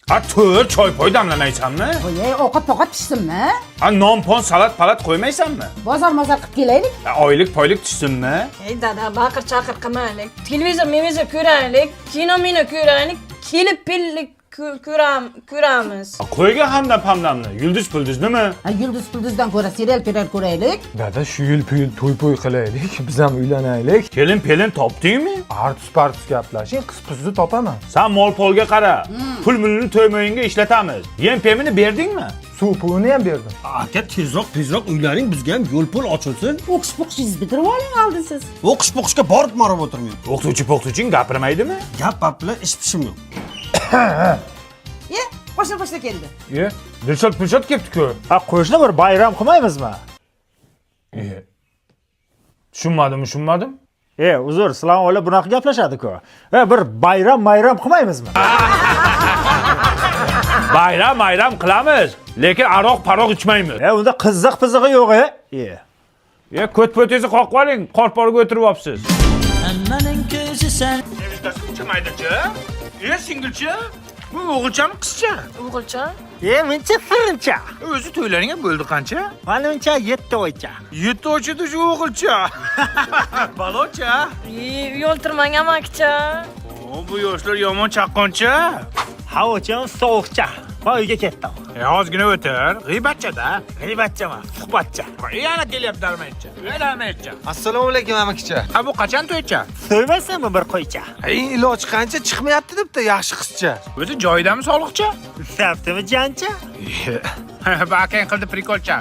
Ha, to'r choy poy damlamaysanmi? Voy, ovqat poqat pishsinmi? Ha, non pon salat palat qo'ymaysanmi? Bozor mozor qilib kelaylik. Ha, oylik poylik tushsinmi? Ey dada, baqir chaqir qilmaylik. Televizor mevizor ko'raylik, kino mino ko'raylik, kelib pillik ko'ramiz. Ha, qo'yga hamdam pamdamni, yulduz pulduz nima? Ha, yulduz pulduzdan ko'ra serial perial ko'raylik. Dada, shu yil puyil to'y po'y qilaylik, biz ham uylanaylik. Kelin pelin topdingmi? Artus partus gaplashing, qiz puzni topaman. San mol polga qara. Pul mulini to'y mo'yinga ishlatamiz. Yem pemini berdingmi? Suv pulini ham berdim. Aka, tezroq tezroq uylaning, bizga ham yo'l pul ochilsin. O'qish po'qishingizni bitirib oling oldin siz. O'qish po'qishga borib marib o'tirmayman. O'qituvchi po'qituvching gapirmaydimi? Gap pap bilan ish pishim yo'q. E, qo'shni qo'shni keldi. E, Dilshod Pulshod kelibdi-ku. Ha, qo'shni bir bayram qilmaymizmi? E. Tushunmadim, tushunmadim. E, uzr, sizlar oila bunaqa gaplashadi-ku. E, bir bayram mayram qilmaymizmi? Bayram bayram qilamiz, lekin aroq paroq ichmaymiz. E, unda qiziq pizig'i yo'q, e. E. E, ko't po'tingizni qoqib oling, qorporga o'tirib olibsiz. Hammaning ko'zi sen. Chimaydichi? E, singilchi? Bu o'g'ilchami, qizcha? O'g'ilcha? E, muncha firincha. O'zi to'ylaringga bo'ldi qancha? Manimcha 7 oycha. 7 oycha shu o'g'ilcha. Balocha. Ey, uyaltirmang amakcha. O, bu yoshlar yomon chaqqoncha. Havocham sovuqcha. Va uyga ketdim. E, ozgina o'tir. G'iybatcha-da. G'iybatchama, suhbatcha. Yana kelyapti darmaychi. Darmaychi. Assalomu alaykum, amakicha. Ha, bu qachon to'ycha? So'ymaysanmi bir qo'ycha? Ey, iloj qancha chiqmayapti debdi yaxshi qizcha. O'zi joyidami sog'liqcha? Saptimi jancha? Bu akang qildi prikolcha.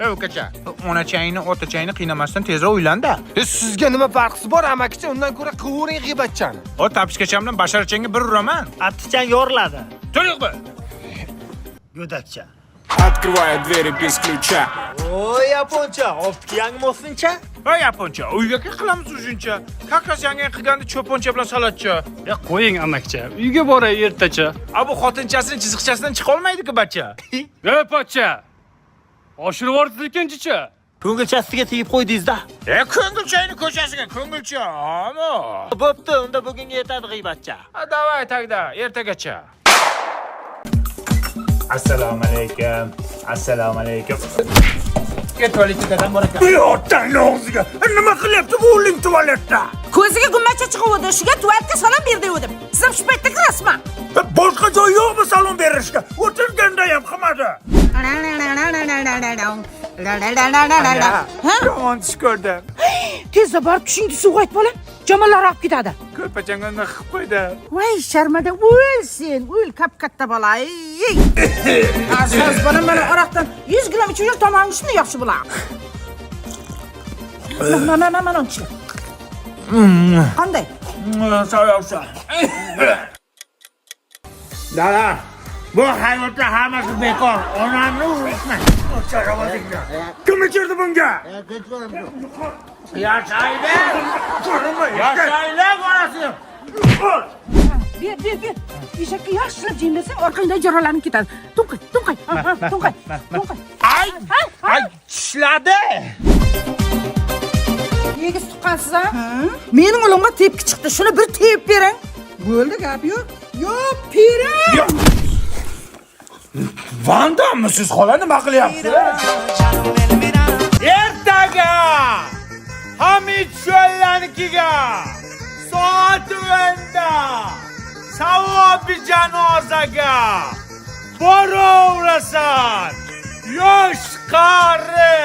Ey ukacha, onachangni, otachangni qiynamasdan tezroq uylanda. E, sizga nima farqisi bor, amakicha? Undan ko'ra qilvering g'iybatchani. O tapishkacham bilan basharachangga bir uraman. Attichang yoriladi. To'liq bu. Go'dakcha. Открываю двери без ключа. O, yaponcha, olibdi yangi mo'sincha. Voy yaponcha, uyga qilamiz uzuncha. Как раз yangi qilganda cho'poncha bilan salatcha. Ya qo'ying amakcha, uyga boray ertacha. A bu xotinchasini chiziqchasidan chiqa olmaydi-ku bacha. Ey pochcha! Oshirib yuborsiz ikkinchicha. Ko'ngilchasiga tegib qo'ydingiz-da. E, ko'ngilchangni ko'chasiga, ko'ngilcha, ammo. Bo'pti, unda bugunga yetadi g'iybatcha. Ha, давай тогда, ertagacha. Assalomu alaykum. Assalomu alaykum. Ket tualetga dadam bor ekan. Bu otangni og'ziga nima qilyapti bu o'ling tualetda? Ko'ziga gummacha chiquvdi, shuga tualetga salom ber degandim. Siz ham shu paytda kirasizmi? Boshqa joy yo'qmi salom berishga? O'tirganda ham qilmadi. Ha? Yomon tush ko'rdim. Tezda borib tushingni suvga ayt bolam. Jomonlar olib ketadi. Ko'rpachangga qilib qo'ydi. Voy, sharmada o'l sen, o'l kap katta bola. Ey. Aziz bolam, mana aroqdan 100 gramm ichib yur, tomog'ing shunday yaxshi bo'ladi. Mana mana mana ichib. Qanday? Soyovsa. Dada, bu hayotda hammasi bekor. Onamni urishma. Kim ichirdi bunga? Yashaydi. Yashaylar bolasi. Ber, ber, ber. Eshakka yaxshilab jim bersang, orqangdan jaralanib ketadi. To'nqay, to'nqay, to'nqay, to'nqay. Ay, ay tishladi. Egiz tuqqansiz a? Mening o'limga tepki chiqdi. Shuni bir tepib bering. Bo'ldi, gap yo'q. Yo, pirim. Vandamisiz xola, nima qilyapsiz? Ertaga Hamid Sho'llanikiga soat 10da savobi janozaga boraverasan. Yosh qari.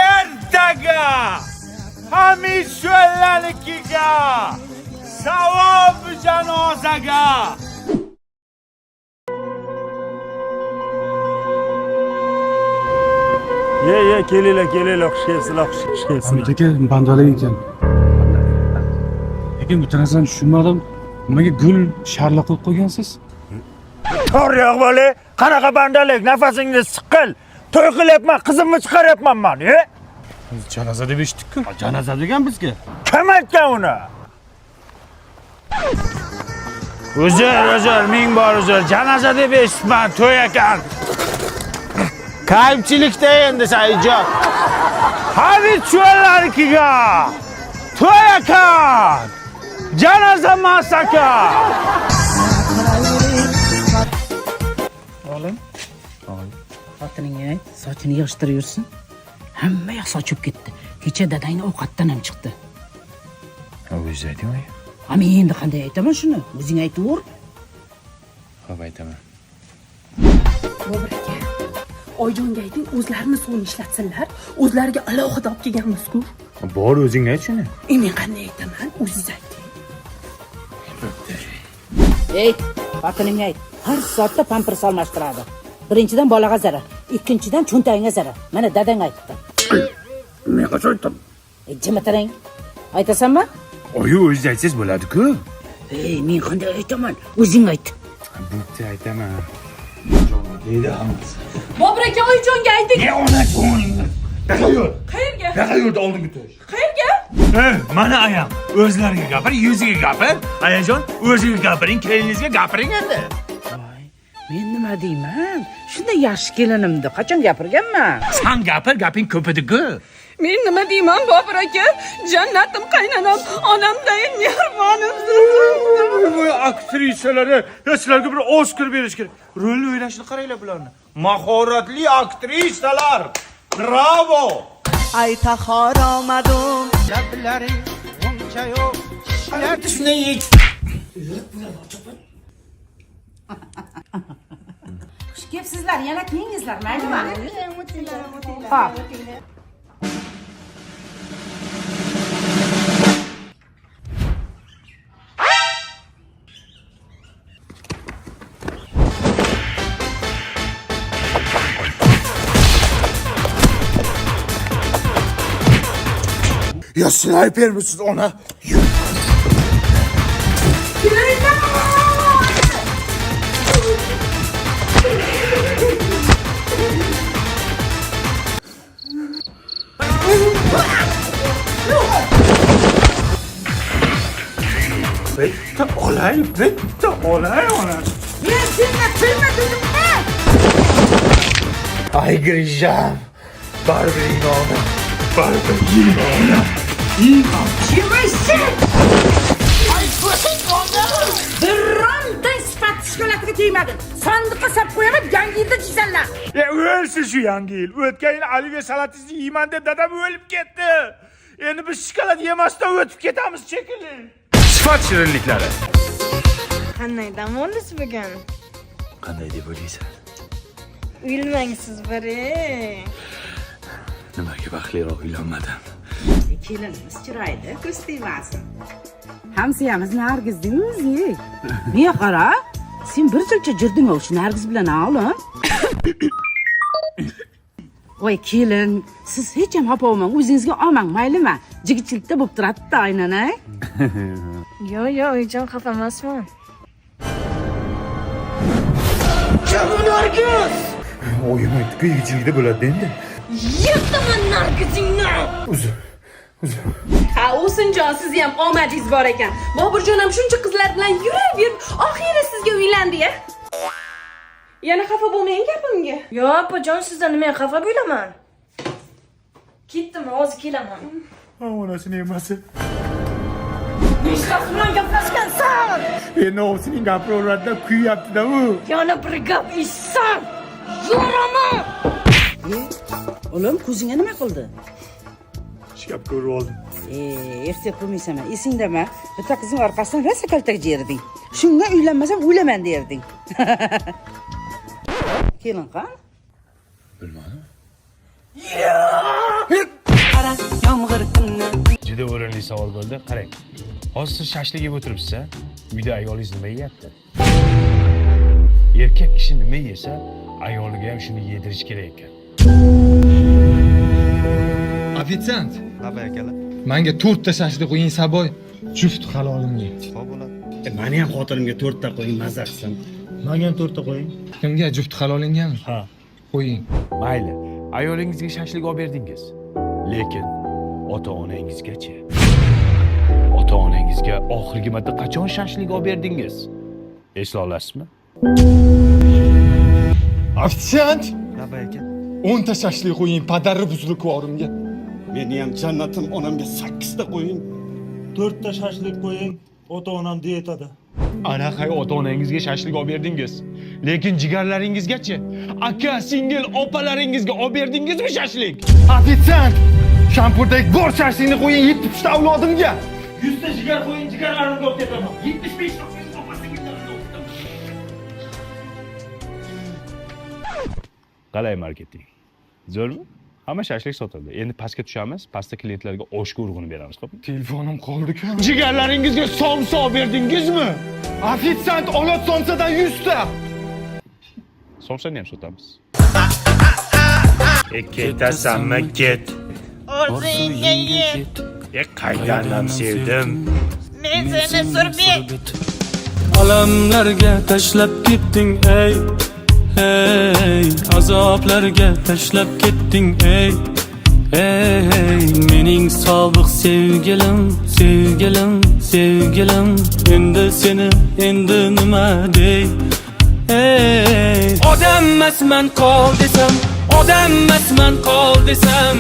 Ertaga Hamid Sho'llanikiga savob janozaga. Ye, ye, kelinglar, kelinglar, xush kelibsizlar, xush kelibsizlar. Hamid aka bandalik ekan. Lekin bitta narsani tushunmadim. Nimaga gul sharla qilib qo'ygansiz? Tor yo'q bola, qanaqa bandalik, nafasingni siqqil. To'y qilyapman, qizimni chiqaryapman man, e? Janoza deb eshitdik-ku. Janoza degan bizga. Kim aytgan uni? Uzr, uzr, ming bor uzr. Janoza deb eshitman, to'y ekan. Kayfchilikda endi Saidjon. Hamid Sho'llanikiga to'y ekan. Janoza emas ekan. Xotiningga ayt, sochini yig'ishtirib yursin. Hamma yoq sochib ketdi. Kecha dadangni ovqatdan ham chiqdi. O'zingiz ayting, oyi. Ha, men endi qanday aytaman shuni? O'zing aytaver. Xo'p, aytaman. Bobur aka, Oyjonga ayting, o'zlarini suvini ishlatsinlar. O'zlariga alohida olib kelganmiz-ku. Bor, o'zing ayt shuni. Men qanday aytaman? O'zingiz ayting. Ey, xotiningga ayt. Har soatda pampers almashtiradi. Birinchidan bolaga zarar, ikkinchidan cho'ntagingga zarar. Mana dadang aytdi. Men qachon aytdim? Jimitiring. Aytasanmi? Oyi, o'zingiz aytsangiz bo'ladi-ku. Ey, men qanday aytaman? O'zing ayt. Bo'pti, aytaman. Deydi hammasi. Bobur aka, Oyjonga ayting. Ne ona Daqa yo'l. Qayerga? Daqa yo'lda oldinga tush. Qayerga? Ey, mana ayam. O'zlariga gapir, yuziga gapir. Ayajon, o'ziga gapiring, keliningizga gapiring endi. Voy, men nima deyman? Shunday yaxshi kelinimni qachon gapirganman? San gapir, gaping ko'p edi-ku. Men nima deyman, Bobur aka? Jannatim qaynonam, onamdayin mehribonimsiz. Voy, aktrisalari, ya sizlarga bir Oskar berish kerak. Rol o'ynashini qaranglar bularni. Mahoratli aktrisalar. Bravo! Ay tahor omadim. Lablaring g'uncha yo'q, tishlar Shuni yech. Xush kelibsizlar, yana kelingizlar, maylimi? Xo'p. Ya snaypermisiz ona? Bitta olay, bitta olay ona. Men senga tegma dedimmi? Ay Grijam. Baribir yeyman. Baribir yeyman. Yeyman. Yemaysan! Ay, bironta sifat shokoladiga tegmagin. Sandiqqa solib qo'yaman, yangi yilda jeysanlar. Ya o'lsin shu yangi yil. O'tgan yil olivye salatingizni yeyman deb dadam o'lib ketdi. Endi biz shokolad yemasdan o'tib ketamiz shekilli. Sifat shirinliklari. Qanday dam oldingiz bugun? Qanday deb o'ylaysan? Uylanmang siz bir. Nimaga baxtliroq uylanmadim? Kelinimiz chiroyli, ko'z tegmasin. Hamsiyamiz Nargizning o'zi. Menga qara, sen bir jilcha jurding shu Nargiz bilan, a o'g'lim? Voy kelin, siz hech ham xafa bo'lmang, o'zingizga olmang, maylimi? Jigitchilikda bo'lib turadi-da aynan, a? Yo'q, yo'q, Oyijon, xafa emasman. Oyim aytdi-ku, yigitchilikda bo'ladi endi. Yirtaman Nargizingni! Uzr. Uzr. Ha, O'sinjon, sizni ham omadingiz bor ekan. Boburjon ham shuncha qizlar bilan yurib yurib, oxiri sizga uylandi-ya. Yana xafa bo'lmang gapimga. Yo'q, opajon, sizdan nimaga xafa bo'laman? Ketdim, hozir kelaman. Onasini emasi. Nechta bilan gaplashgansan? Endi ovsining gapiraveradi, kuyyapti-da u. Yana bir gap eshitsam, yoraman! O'g'lim, ko'zingga nima qildi? Shkaf ko'rib oldim. Ehtiyot bo'lmaysan, esingdami? Bitta qizning orqasidan rosa kaltak yerding. Shunga uylanmasam o'laman derding. Kelin qani? Bilmadim. Yomg'ir kunni. Juda o'rinli savol bo'ldi. Qarang. Hozir siz shashlik yeb o'tiribsiz, a? Uyda ayolingiz nima yeyapti? Erkak kishi nima yesa, ayoliga ham shuni yedirish kerak ekan. Ofitsiant, Labay akalar. menga to'rtta shashlik qo'ying saboy, juft halolimga. Xo'p bo'ladi. Mani ham xotinimga to'rtta qo'ying, maza qilsin. Menga ham to'rtta qo'ying. Kimga? Juft halolingami? Ha. Qo'ying. Mayli, ayolingizga shashlik olib berdingiz. Lekin ota-onangizgachi? Ota-onangizga oxirgi marta qachon shashlik olib berdingiz? Esla olasizmi? Ofitsiant, Labay aka. 10 ta shashlik qo'ying, padari buzrukvorimga. Meni ham jannatim onamga 8 ta qo'ying. To'rtta shashlik qo'ying, ota-onam dietada. Ana hay, ota onangizga shashlik olib berdingiz. Lekin jigarlaringizgachi? Aka, singil, opalaringizga olib berdingizmi shashlik? Ofitsiant! Shampurdek bor shashlikni qo'ying 70 ta avlodimga. 100 ta jigar qo'ying, jigarlarimga olib ketaman. 75 ta opa singillarimga olib ketaman. Qalay marketing? Zo'rmi? Hamma shashlik sotildi. Endi pastga tushamiz, pastda klientlarga oshga urg'uni beramiz, xo'pmi? Telefonim qoldi-ku. Jigarlaringizga somsa olib berdingizmi? Ofitsiant, olot somsadan 100 ta. Somsani ham sotamiz. E ketasanmi, ket. Orzuyingga yet. E qaydanam sevdim. Men seni surbet. Alamlarga tashlab ketding ey, ey, azoblarga tashlab ketding ey, ey, mening sobiq sevgilim, sevgilim, sevgilim, endi seni endi nima dey, ey. Odammasman qol desam, odammasman qol desam.